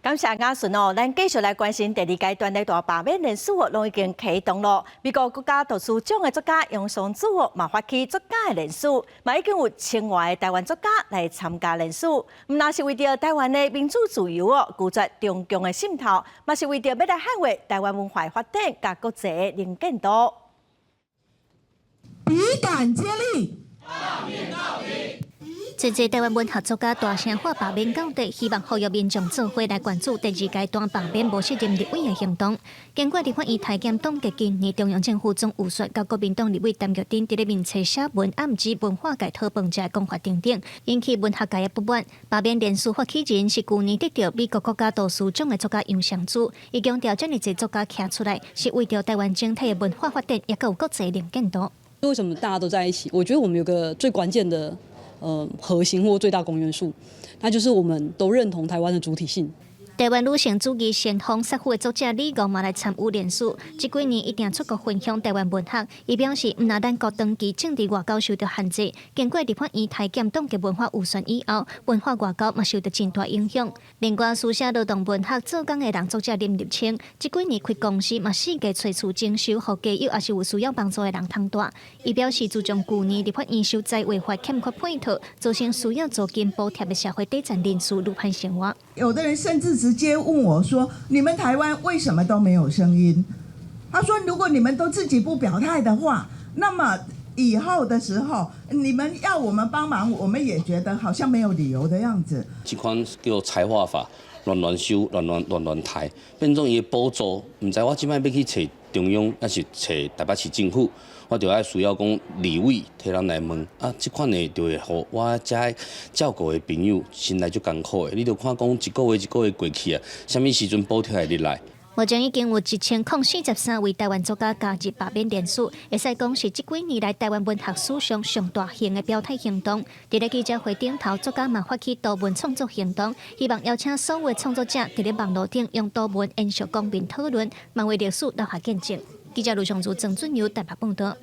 感謝雅順哦，咱繼續來關心第二階段的大罷免連署哦，攏已經啟動咯。美國國家圖書獎的作家楊雙子哦，嘛發起作家的連署，嘛已經有千外个台灣作家來參加連署。毋但是為著台灣的民主自由哦，拒絕中共的滲透，嘛是為著欲來捍衛台灣文化發展佮國際的能見度。筆桿接力。濟濟台灣文學作家大聲喊罷免到底，希望呼籲民眾做伙來關注第二階段罷免無適任立委的行動。經過立法院台檢凍結今年中央政府總預算佮國民黨立委陳玉珍佇咧面冊寫文暗指文化界討飯食的講法等等，引起文學界的不滿。罷免連署發起人是舊年得著美國國家圖書獎的作家楊雙子，伊強調遮爾濟作家徛出來，是為著台灣整體的文化發展，抑閣有國際能見度。為什麼大家都在一起？我覺得我們有個最關鍵的核心或最大公約數，那就是我們都認同台灣的主體性。台灣女性主義先鋒薩夫的作者李敖嘛來參與連署，這幾年一定出國分享台灣文學。伊表示，毋但咱國長期政治外交受著限制，經過立法院台檢凍結文化預算以後，文化外交嘛受著真大影響。另外，書寫勞動文學做工的人作者林立青，這幾年開公司嘛四界揣厝整修，予家友抑是有需要幫助的人通蹛。伊表示，自從舊年立法院修災劃法欠缺配套，造成需要租金補貼的社會底層人士愈歹生活。有的人甚至直接問我說：“你們台灣為什麼都沒有聲音？”他說：“如果你們都自己不表態的話，那麼以後的時候，你們要我們幫忙，我們也覺得好像沒有理由的樣子。” 這款叫做財劃法，亂亂收、亂亂亂亂刣，變做伊的補助，毋知我這擺欲去揣中央，抑是揣台北市政府，我就愛需要講立委替咱來問啊，這款的就會予我遮照顧的朋友心內足艱苦的。你著看講一個月一個月過去啊，啥物時陣補貼會入來？目前已經有1043位台灣作家加入罷免連署，會使講是這幾年來台灣文學史上上大型的表態行動。佇咧記者會頂頭，作家嘛發起圖文創作行動，希望邀請所有創作者佇咧網路頂用圖文延續公民討論，嘛為歷史留下見證。記者盧尚祖、鄭俊友台北報導。